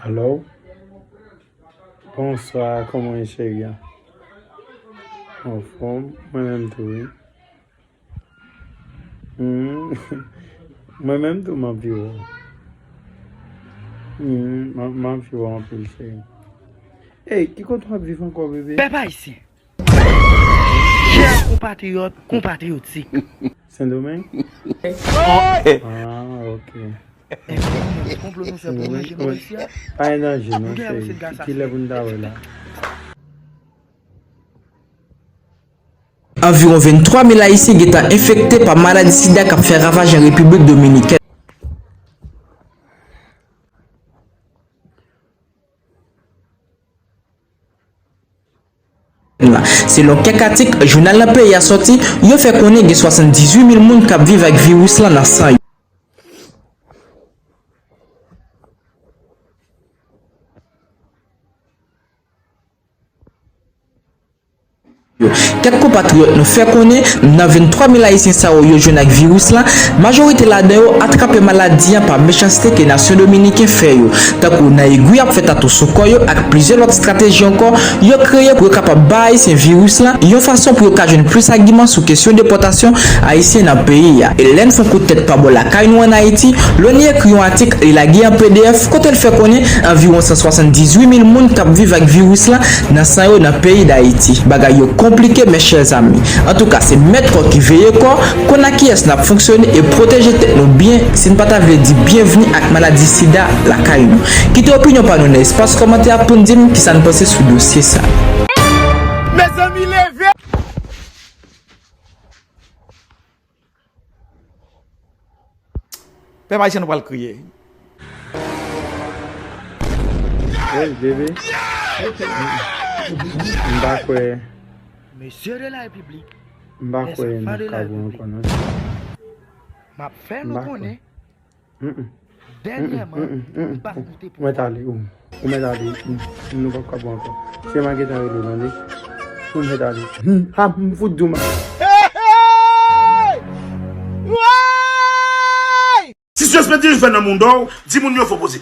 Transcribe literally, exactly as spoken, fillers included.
Alo? Bonswa, kòman w ye, cheri a? Anfòm, mwen menm tou, wi. Hmm. Mwen menm tou, m anvi wè w. Hmm, m, m anvi wè w anpil, cheri. Ey, ki kote w ap viv ankò, bebe? Pèp ayisyen, chè konpatriyòt, konpatriyotik. Sendomeng? Ah, ok. Konplo nou fè pou ranje nou isi a. Pa gen danje non, cheri. Kilè pou n ta wè la? Anviwon venntwa mil Ayisyen gentan enfekte pa maladi sida k ap fè ravaj an Repiblik Dominikèn la. Selon kèk atik jounal nan peyi a sòti, yo fè konnen gen swasanndizuit mil moun k ap viv ak viris lan nan san yo. Kèk konpatriyòt nou fè konnen, nan venntwa mil Ayisyen sa yo, yo jwenn ak viris lan, majorite ladan yo atrape maladi an pa mechanste ke Nasyon Dominiken fè yo, tankou nan egwi y ap fè tatou sou kò yo ak plizyè lòt estrateji ankò yo kreye pou yo kapab bay Ayisyen viris lan, yon fason pou yo ka jwenn plis agiman sou kesyon depòtasyon Ayisyen nan peyi a. E lè n fè yon kout tèt pa bò lakay nou ann Ayiti, Loni ekri yon atik li lage an P D F kote l fè konnen anviwon san swasanndizuit mil moun k ap viv ak viris lan nan san yo nan peyi Dayiti. Bagay yo konplike, mes chers amis. Antouka, se mèt kò ki veye kò, konn ak kiyès n ap fonksyone e pwoteje tèt nou byen si n pa ta vle di byenvni ak maladi sida lakay nou. Kite opinyon pa nou nan espas kòmantè a pou n di m kisa n panse sou dosye sa. Mezanmi, leve! Pèp ayisyen, nou pral kriye. Ey, bebe. M pa kwè. Mesye de la Repiblik, m pa kwè n ap ka wè ankò non. M ap fè nou konnen. Dènyèman, m pa koute pou mwen. Ou mèt ale, ou. Ou mèt ale, ou. Nou p ap ka bon ankò. Se m a gentan rele w, tande. Ou mèt ale. Hmm, ha, m fout di w ma. Si Suspension fè nan moun dò, di moun yo fò poze.